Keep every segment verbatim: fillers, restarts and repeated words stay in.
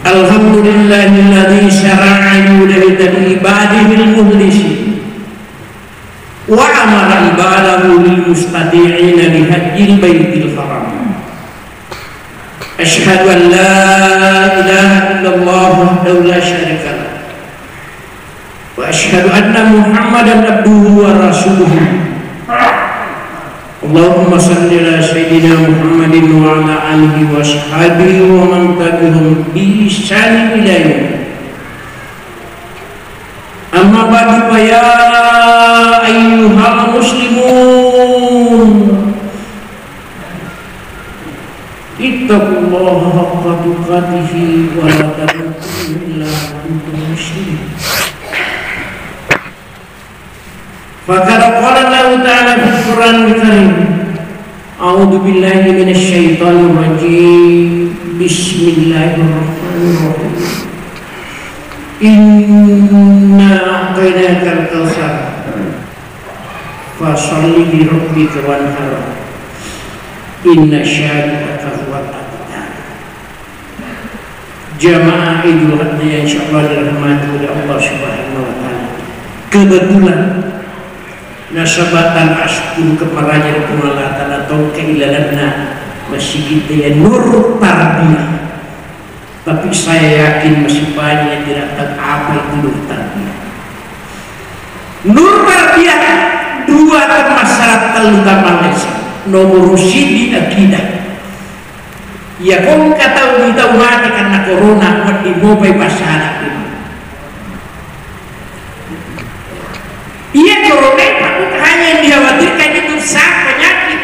الحمد لله الذي شرع الهدى لعباده المخلصين، وأمر عباده المستطيعين بحج البيت الحرام. أشهد أن لا إله إلا الله وحده لا شريك له، وأشهد أن محمدا عبده ورسوله. اللهم صل على سيدنا محمد وعلى آله وأصحابه ومن تبعهم بإحسان إلى يوم الدين. أما بعد، فيا أيها المسلمون، اتقوا الله حق تقاته ولا تموتن إلا وأنتم مسلمون. فقد قال الله تعالى في القرآن الكريم: أعوذ بالله من الشيطان الرجيم. بسم الله الرحمن الرحيم. إنا أعطيناك الكوثر. Fasalli li rabbika wanhar, inna syani'aka huwal abtar. Jamaah Idul Adha yang insyaallah dirahmati oleh Allah Subhanahu wa Ta'ala. Kebetulan nasaba tana asukuru kepada Puang Allah Ta'ala, tongka ilalenna masigi te ya Nur Tarbiyah. Tapi saya yakin masih banyak yang tidak tahu apa itu Nur Tarbiyah. Nur Tarbiyah dua temmasalah tellu tamang Islam. Nomor siji akidah. Ya kongka tau di tau mate karena corona, wedding mopai pasala. Iya, corona itu bukan hanya yang dikhawatirkan itu sah penyakit.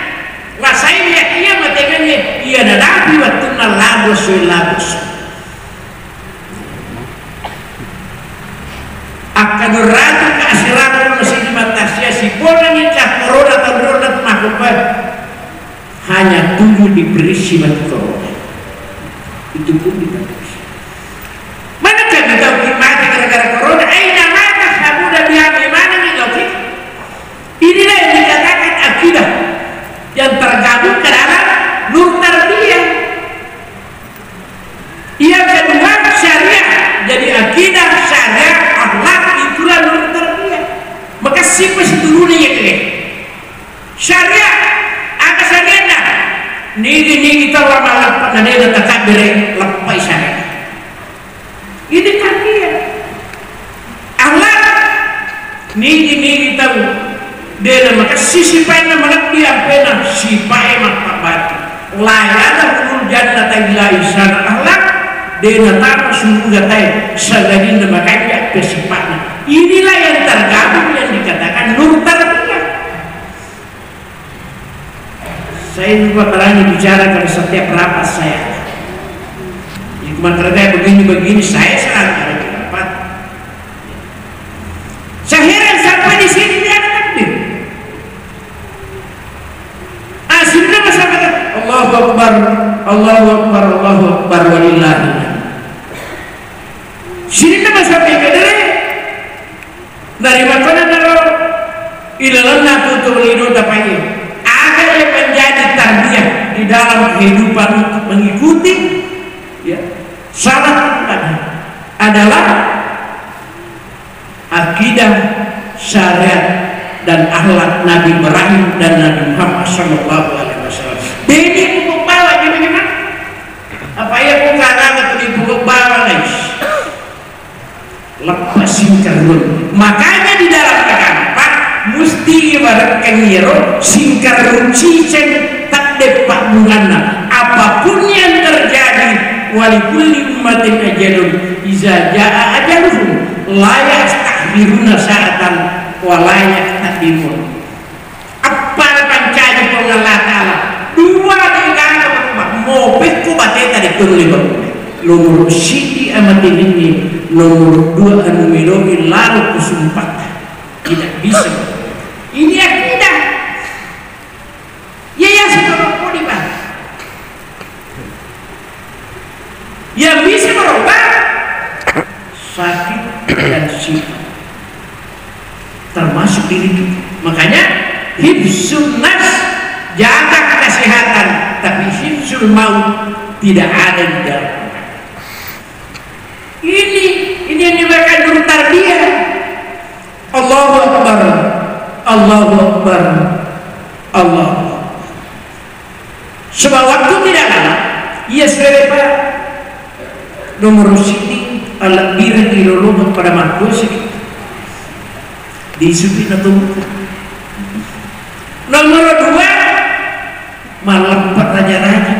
Rasai iya, iya matekannya, iya nadapi wattunna labus, labus. Akkadoratu ka asiratu masih di matasia si pona nikah corona tahun corona tu makkupai. Hanya tujuh diperisi mati corona. Itu pun dibatasi. Mana kami tahu ki mati gara-gara corona? Aina mata sabuda biami mana ni loki? Inilah yang dikatakan akidah yang tergabung ke dalam Nur Tarbiyah. Yang kedua syariat. Jadi akidah, syariat, akhlak, itulah Nur Tarbiyah. Maka sipa situruni ya kene. Syariat, aga syariatna? Nigi-nigi tau amal leppa na dena takabbere leppai syariat. Ini tarbiyah. Akhlak, nigi-nigi tau dena makessi sipaenna malebbi ampena sipae mappabbati. La yadkhulul jannata illa ahsanul akhlak, dena tama suruga tae sangadinna makanja pe sipa'na. Inilah yang tergabung yang dikatakan Nur Tarbiyah. Saya lupa berani bicara kalau setiap rapat saya. Itu materinya begini-begini, saya serang ada di rapat. Saya heran sampai di sini tidak ada takbir. Akhirnya masyarakat, "Allahu Akbar, Allahu Akbar, Allahu Akbar, walillahilhamd." Sini masyarakat kedere, Narimakkonanaro ilalenna tutu lidu tapaie. Aga yang menjadi tarbiyah di dalam kehidupan untuk mengikuti, ya, salah tadi adalah akidah, syariat, dan akhlak Nabi Ibrahim dan Nabi Muhammad sallallahu alaihi wasallam. Jadi pokok bawa gimana? Apa ya bukan anak di pokok bawa, guys? Leppa singkarrung. Makanya di dalam agama, Pak, musti ibaratkan iyaro singkarrung ciceng tadde pabbunganna. Apapun yang terjadi, walikulli ummatin ajalun, iza jaa ajaluhum, la yastakhiruna sa'atan wa la yastaqdimun. Appala pancaji Puang Allah Ta'ala. Dua degaga berubah. Mopekko bateta de perlu berubah. Nomor siji amatenengnge, nomor dua anu meloi lalo kusumpata. Tidak bisa. Ini akidah. Ya, ya, sekarang mau dibahas. Yang bisa merubah sakit dan sifat, termasuk diri kita. Makanya hifzun nafs, jaga kesehatan, tapi hifzul maut tidak ada di dalam Quran. Ini bahkan guru tarbiyah. Allahu Akbar, Allahu Akbar, Allahu Akbar. Sebab waktu tidak lama, iya sudah, Pak. Nomor siji, alebbirengngi lolongeng pada makkuasi. Disupi na tumpu. Nomor dua, malleppe raja-raja.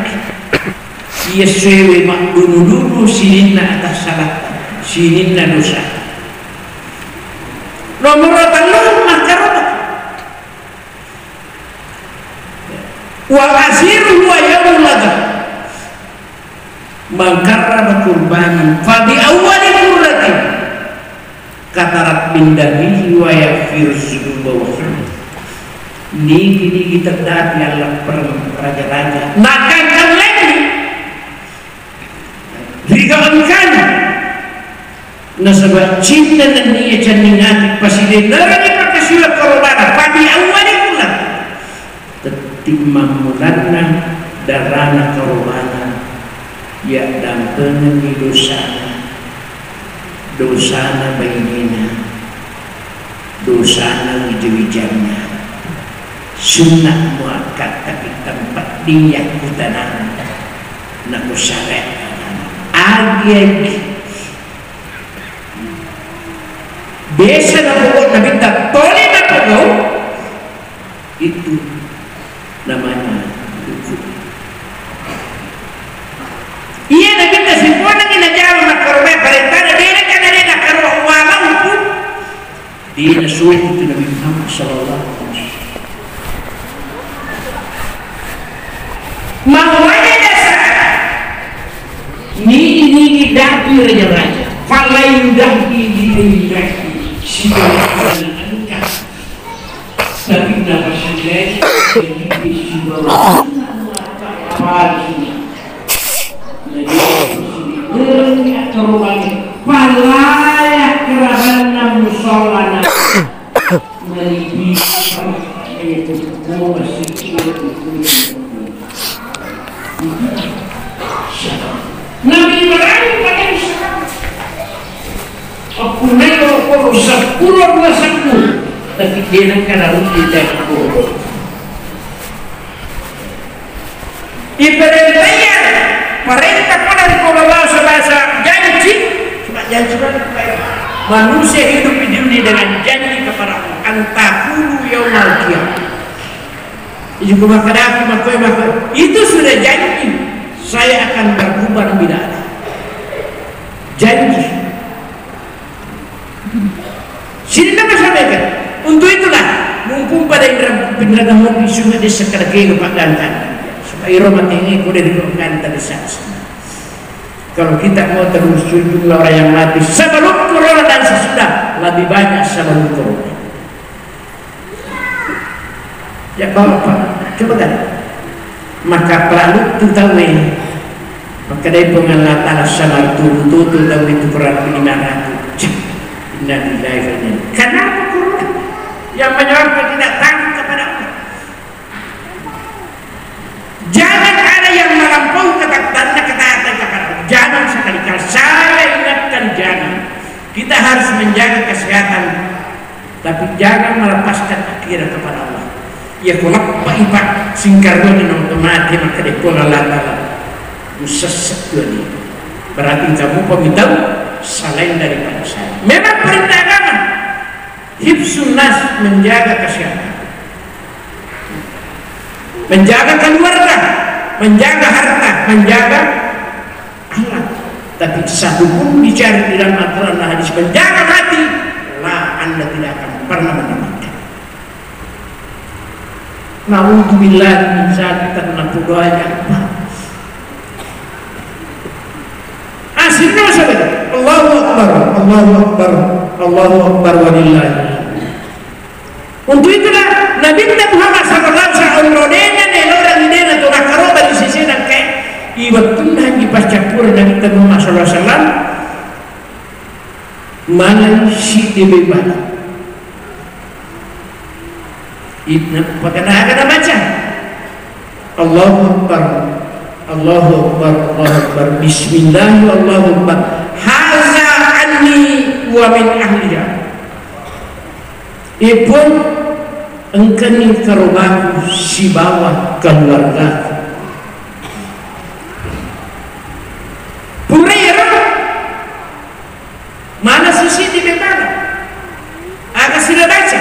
Iya suewe maddunu-dunu sininna atas salatta, sininna dosa. Nomor tellu, makkaroba. Wa aziru huwa yaumul adha. Man qarraba qurbanan fa bi awwali qurratin katarat min damihi wa yaghfiru dzunuba wa nigi-nigi teddapi alleppereng raja-raja. Nakangkallengi. Riga engkana. Nasaba cinta nenniya cenning ati pasidennerengngi pakkasiwiang karobana, fa bi awwali qurratin. Tetting mammulanna darana karobana, yaddampengengngi dosana, dosana bainena, dosana wija-wijanna. Sunna muakkad, tapi tempat dia kutanang, nakusare agi-agi. Biasa na pokok Nabitta tole mapogau, itu namanya hukum. Iya Nabitta simponangi najama makkaroba parentana, dena kana dena karo walaupun dena suruh itu Nabi Muhammad sallallahu alaihi wasallam. Mawwajada sa'atan. Nigi-nigi dapi raja-raja. Fala yudahi li ghairillahi. Sibawa engka. Tapi kenapa sendiri? Jadi sibawa palsu. Jadi, sibawa palaya kerabanna musolana. Malibi Nabi Ibrahim pada Islam. Appunai loro seppulo dua seppulo, tapi dia nengka dalam kita. Iperintah, parentah pada Puang Allah bahasa janji, cuma janji mana? Manusia hidup di dunia dengan janji kepada Allah. Antakulu yaumal qiyamah. Itu maka aku makoi maka itu sudah janji. Saya akan berubah tidak ada janji. Sini nama sampaikan. Untuk itulah, mumpung pada indra, indra kamu isu di sekedar ke Pak Dantan. Supaya iro matenge kode di Pak Dantan di sana. Kalau kita mau terus jumlah orang yang mati sebelum corona dan sesudah, lebih banyak sebelum corona. Ya, Bapak, coba kan. Maka peluttu tauwe. Maka dari Puang Allah Ta'ala sabar tutu-tutu tauwe itu kurang lebih lima ratus. Cek. Innalillahi wa inna ilaihi. Kenapa corona? Yang menyebabkan tidak takut kepada Allah. Jangan ada yang melampaui ketakutannya, ketaatan kepada Allah. Jangan sekali-kali. Saya ingatkan, jangan. Kita harus menjaga kesehatan. Tapi jangan melepaskan akidah kepada Allah. Ya, ko leppa ipa singkarona na mate maka de Puang Allah Ta'ala. Musessek dua ni. Berarti kamu pemitau selain daripada saya. Memang perintah agama. Hifzun nas, menjaga kesehatan. Menjaga keluarga, menjaga harta, menjaga anak. Tapi satu pun dicari di dalam Al-Quran dan hadis menjaga mati, la, Anda tidak akan pernah mendapatkan. Naudzubillah min zalik, karena berdoanya apa? Aslinya masa beda. Allahu Akbar, Allahu Akbar, Allahu Akbar, walillahi. Untuk itulah Nabitta Muhammad sallallahu alaihi wasallam, onro dena nelorang dena tu nakkaroba di sisi nangke, iwettunna haji pascappura Nabitta Muhammad sallallahu alaihi wasallam, malai siddi bebana. Ibnu, pakana aga nabaca? Allahu Akbar, Allahu Akbar, Allahu Akbar, Bismillah, Allahu Akbar. Haza anni wa min ahliha. Ipun, engkani karobaku sibawa keluargaku. Purairo, mana sisi di bebana? Aga sudah baca?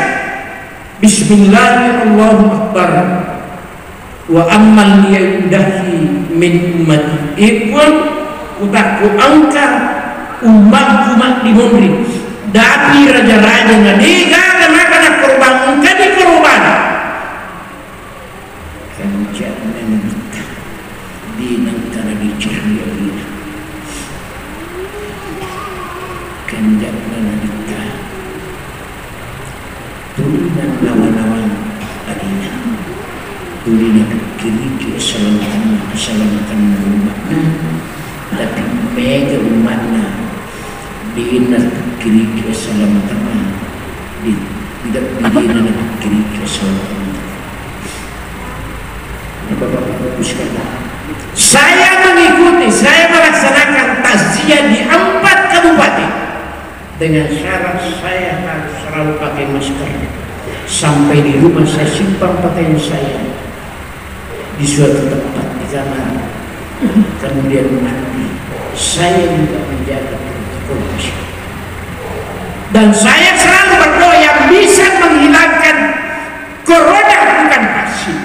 Bismillahirrahmanirrahim. Wa ammal liya yudahi min ummati. Ipun, utakku engka ummatku maddimonri. Dapi raja-raja na dega na maka na korban, engka di korban. Kanja'na nabitta, de nengka nabicara ri alena. Kanja'na nabitta, tuli nannawa-nawang alena. Tuli napikkiriki asalamatenna, asalamatenna umma'na. Tapi mega umma'na de napikkiriki asalamatenna. De, de, de napikkiriki asalamatenna. Bapak-bapak, Ibu sekalian, saya mengikuti, saya melaksanakan takziah di empat kabupaten dengan syarat saya harus selalu pakai masker. Sampai di rumah saya simpan pakaian saya di suatu tempat di kamar, kemudian mandi. Saya juga menjaga protokol kesehatan. Dan saya selalu berdoa yang bisa menghilangkan corona bukan vaksin,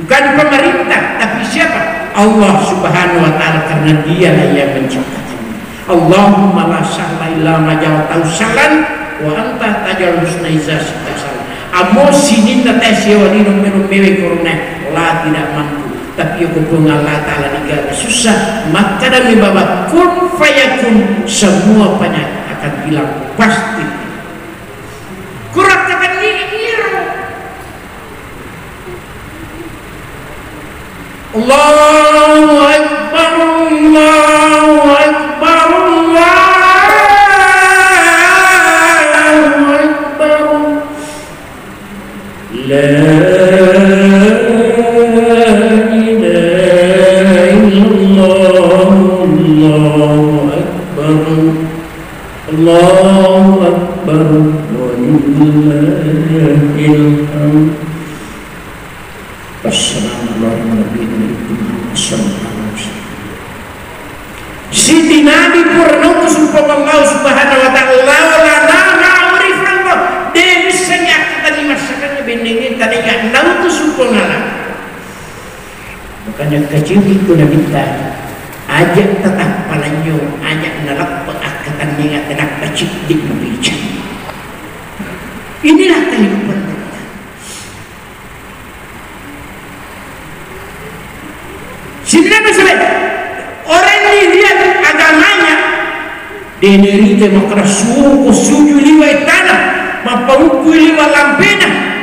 bukan pemerintah, tapi siapa? Allah Subhanahu wa Ta'ala, karena Dialah yang menciptakannya. Allahumma la sahla illa ma ja'altahu sahlan wa anta taj'alul huzna idza syi'ta sahla. Ammo sininna tae siawa lino melo mewe corona, la tidak mampu. Tapi iyako Puang Allah Ta'ala nigaga susah, makkadami baba kun fayakun, semua penyakit akan hilang pasti. Kurakkatenni iro. Allahu Akbar, Allahu Akbar, Allahu Akbar. La ilaha illallah, Allahu Akbar. Allahu Akbar, walillahil hamd. Assalamualaikum warahmatullahi wabarakatuh. Siddi Nabi pura nautus Puang Allah Subhanahu wa Ta'ala, laulana ma urifallah, de missengngi akkatenni massakanna bennengnge tania nautus Puang Allah. Makanya kaciri tu Nabitta, aja tatappa lanyo, aja naleppe akkatenninga tenappa ciddi mabicang. Inilah kehidupan kita. Sininna masalah, orang yang lihat agamanya, de nerita makkeda suko sujud liwa tana, mappaukku liwa lampena.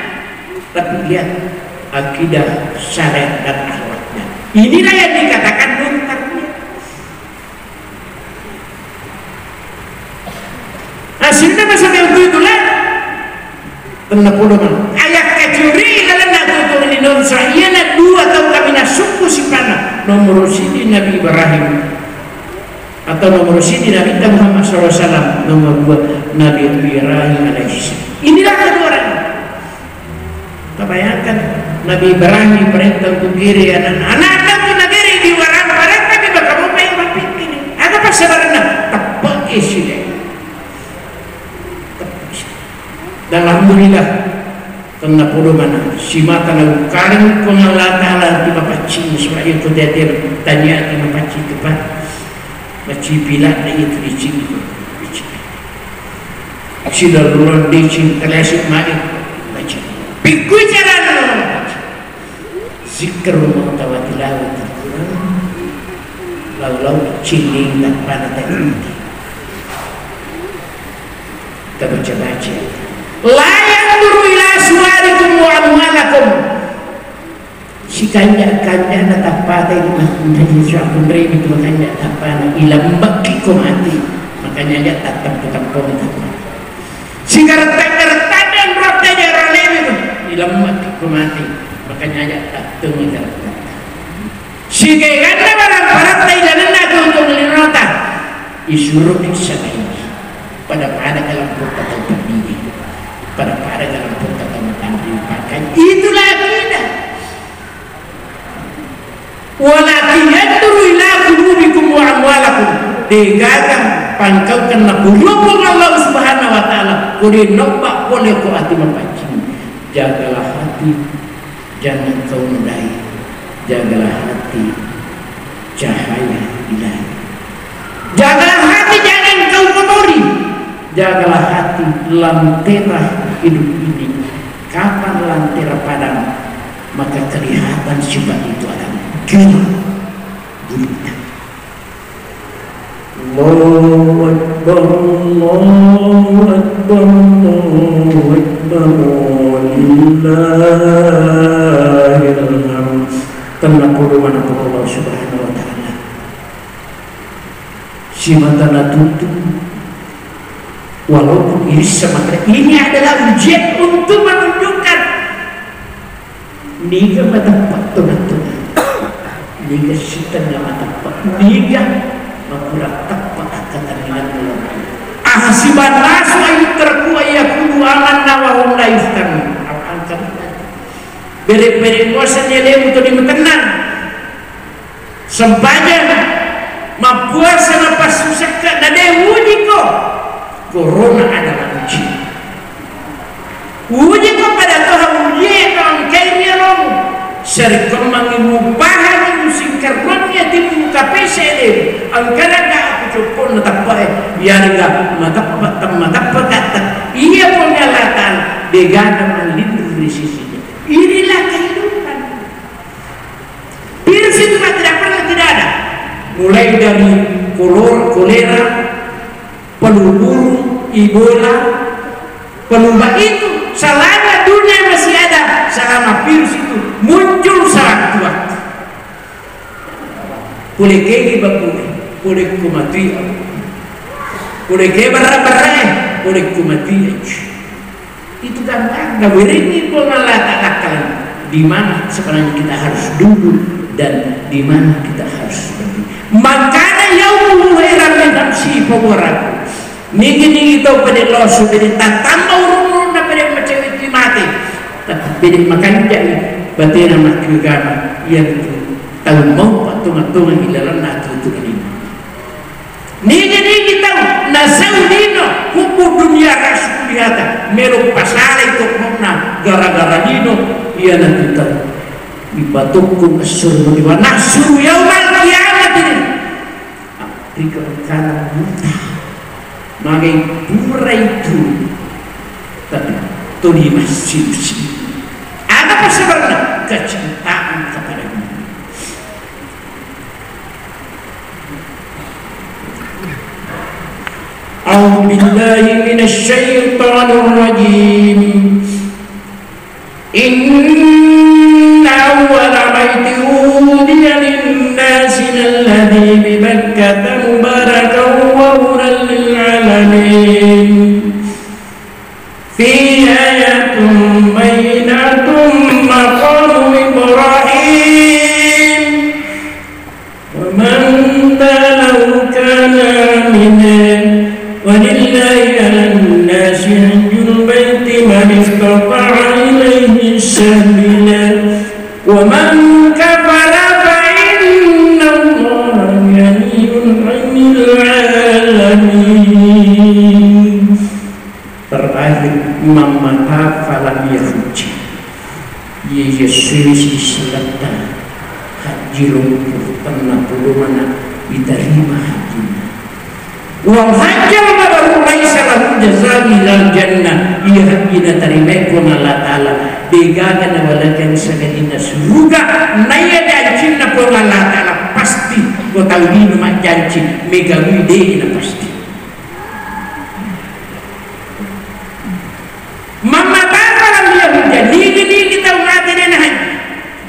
Tapi lihat akidah, syariat, dan akhlaknya. Inilah yang dikatakan non tarbiyah. Nah, sininna masalah itu, itulah. Tennapodo mano. Ayat kacuri lalenna tutung lino Israel, iyana dua tau kaminang sukku sipanna. Nomoro sidi Nabi Ibrahim. Atau nomoro sidi Nabi Muhammad sallallahu alaihi wasallam. Nomor dua Nabi Ibrahim alaihissalam. Inilah kedua orang. Tabayangkan, Nabi Ibrahim perintah untuk kiri anak-anak, anak-anak untuk negeri di warang parentah di bakamu pengen mampir kini. Ada pas sebenarnya tepat sih. Dan alhamdulillah, tennapodo mano, simata na ukareng Puang Allah Ta'ala ti mapaccing, supaya ko teater tania ti mapaccing tepat. Maccipila na itu dicing. Silalurang dicing, kalesik mani. Maccing. Pikkui carana. Zikr mauta wa tilawatil Quran. Lau-lau cilling tappana tadi. Kita baca-baca. La yanzuru ila suwarikum wa amwalakum. Sikanja-kanja na tappata ini mah, menjadi suatu remi tu makanya tappana ilambaki ko mati. Makanya aja tak tempo-tempo tappana. Sigaretta-garetta dan rote de rolemi tu ilambaki ko mati. Makanya aja tak temu garetta. Sigaganna barang-barang ilalenna tuntung linota, isuruh siksa ini. Pada-pada dalam kota tau terdiri, pada-pada dalam kota tau matanri pakai. Itulah akidah. Walakin yanzuru ila qulubikum wa amwalikum. Degaga pangkaukenna purupung Allah Subhanahu wa Ta'ala. Kode noppa pole ko ati mapaccing. Jagalah hati. Jangan kau nodai, jagalah hati, cahaya ilahi. Jagalah hati, jangan kau kotori. Jagalah hati, lentera hidup ini. Kapan lentera padam, maka kelihatan sifat itu akan gelap gulita. Allahu Akbar, Allahu Akbar, Allahu Akbar, walillahil hamd. Tenna purupung Allah Subhanahu wa Ta'ala. Simata natutu, walaupun ini sama, ini adalah ujian untuk menunjukkan Niga mateppa tonga-tonga, niga sitengnga mateppa, niga makurang teppa akkatenninganna lao. Ahasiban nasu an yutraku an yaqulu amanna wa hum la yuftanun. Apa angkana? Bere-bere muasenni alemu to dimatennang. Sempajang, mappuasa, napassu sekka, na de ujiko. Corona adalah ujian. Ujiko pada toha ujie to engkai ri alomu. Sarekkoammengngi mupahangi musingkerruanni atimmu kapese de, engkana ga aku copponna teppae, iyarega mateppa temmateppa katta. Iya Puang Allah Ta'ala degaga mallinrung ri sisinya. Inilah kehidupan. Virus itu kan tidak pernah tidak ada. Mulai dari kolor, kolera, flu burung, Ebola, flu babi itu selama dunia masih ada, selama virus itu muncul sewaktu-waktu. Pole kegi babu, pole kumatui, pole ke barra-barra, pole kumatui. Itu gambarna, werengngi Puang Allah Ta'ala kan di mana sebenarnya kita harus duduk dan di mana kita harus berdiri. Makana yaumuhu khairan min khamsihi, Puang Puaraku. Nigi-nigi tau pede losu, pede tattamba urung-urunna, pede maceweki mate. Tapi pede makanjai batena makkegana, iyanatu tau mau pattonga-tonga ilalenna atutu lino. Nigi-nigi tau nasau lino, hubbu dunia rasu kulli khati'ah, melo pasalai tokonna gara-gara lino, iyanatu tau ipatokko esso ri matiwa, nahsyuru yaumal qiyamati. Rika engkana buta, magai purai tu, tapi tuli massiu-siu. Aga passabarenna? Kecintaan kepada dunia. أعوذ بالله من الشيطان الرجيم. إن أول بيت وضع للناس للذي ببكة مباركا وهدى للعالمين. فيه آيات بينات مقام إبراهيم. ومن دخله كان آمنا ولله على الناس حج البيت من استطاع إليه سبيلا ومن كفر فإن الله غني عن العالمين. Terakhir, man mata falam yahujji. Iya, iya, suwisi selletta hajji lompo tenna pulo maneng diterima hajjinna. Wa hajjal mabrur laisa lahu jazaa'un illal jannah. Iya hajji naterimai Puang Allah Ta'ala, degaga nawalekeng sangadinna suruga. Naiya jancinna Puang Allah Ta'ala pasti, ko tau lino majjanci, megagui de'na pasti. Mammatara lam yahujja, nigi-nigi tau mate de nahajji.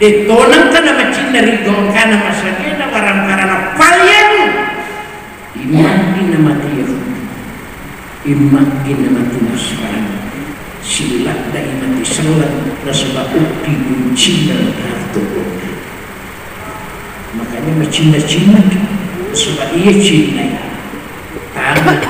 De tonengka na macinna rigau engkana masagena warang-warana paliang. Imaggi na mate Yahudi, imaggi na mate Nasrani. Siladdai mate selleng nasaba okki guncinna ratu. Makanya macinna-cinna, sebab iya cinna. Tanah.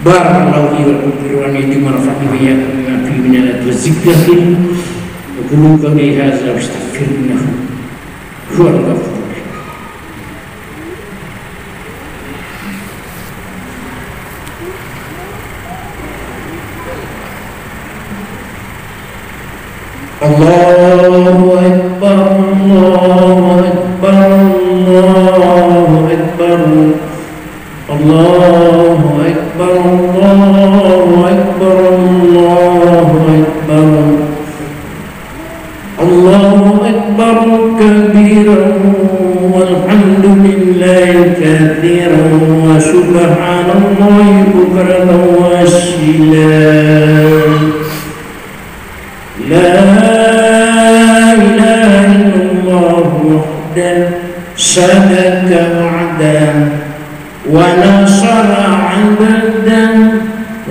بارك الله لي ولكم في القرآن العظيم ونفعني وإياكم بما فيه من الآيات والذكر الحكيم. أقول قولي هذا وأستغفر الله إنه هو الغفور الرحيم. الله أكبر، الله أكبر، الله أكبر. الله أكبر، الله أكبر، الله أكبر. الله أكبر كبيرا والحمد لله كثيرا وسبحان الله بكرة وأصيلا. لا إله إلا الله وحده صدق وعده ونصر عبده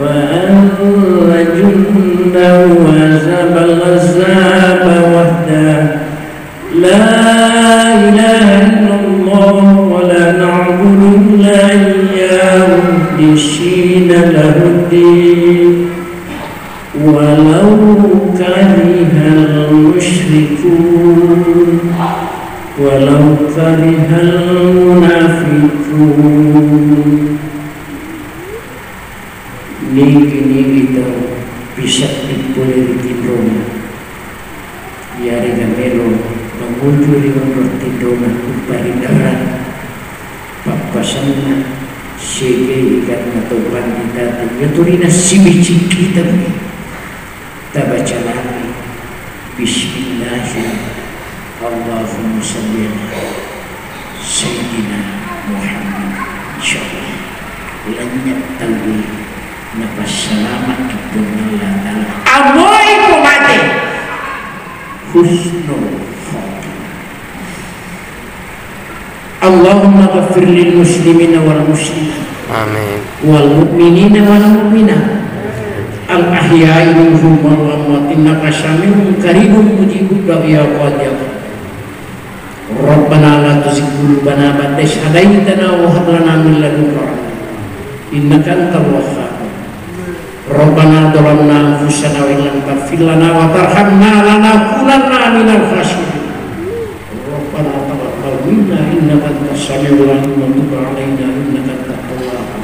وأنصر جنده وهزم الأحزاب وحده. لا إله إلا الله ولا نعبد إلا إياه مخلصين له الدين ولو كره المشركون، ولو كره المنافقون. Nigi-nigi tau pisedding pole ri tinrona, iyarega melo manguju ri onrong tinrona upparingerrang pappasenna siaga ikanna tau panrita, iyatorina sibicik kitabmi. Tabaca lagi, Bismillahirrahmanirrahim. Allahumma salli ala Sayyidina Muhammad. Insyaallah, lanynya tauwe napassalama ki Puang Allah Ta'ala. Amoi ko mate, husnul khatimah. Allahumma ghafir lil muslimina wal muslimat. Amin. Wal mu'minina wal mu'minat. Al ahya'i minhum wal amwat. Innaka sami'un qaribun mujibud du'a ya qadiyah. Rabbana la tuzigh qulubana ba'da idh hadaytana wa hab lana min ladunka rahmah. Innaka antal wahhab. Rabbana zalamna anfusana wa illam taghfir lana wa tarhamna lanakunanna minal khasirin. Rabbana taqabbal minna innaka antas samiul alim wa tub alaina innaka antat tawwabur rahim.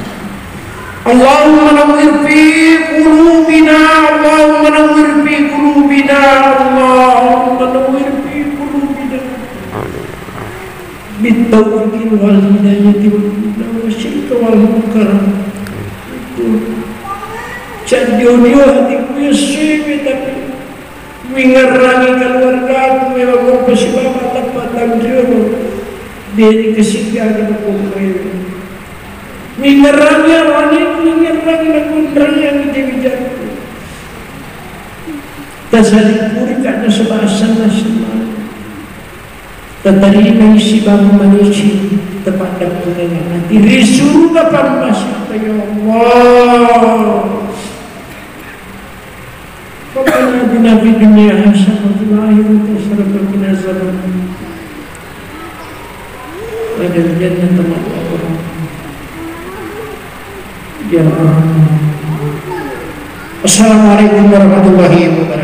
Allahumma nawwir fi qulubina, Allahumma nawwir fi qulubina, Allahumma nawwir fi qulubina. Amin. Bittaufiqi wal hidayati wal huda wa syirka wal munkar. Caddio-dio hatiku ya sewe, tapi wingerrangi keluargaku, mewa gompa sibawa tappa tanriono deri kesigana gompa ewe. Wingerrangi awaneku, wingerrangi nakunraiangi dewi jatku. Tasalipuri kana sebasanna semua. Tatarimai sibawa manisi, tapaddakkungengngi ati ri suruga pammasetta, ya Allah. Rabbana atina fid dunya hasanah wa fil akhirati hasanah wa qina adzabannar. Wa adkhilnal jannata ma'al abrar. Ya Allah. Assalamualaikum warahmatullahi wabarakatuh.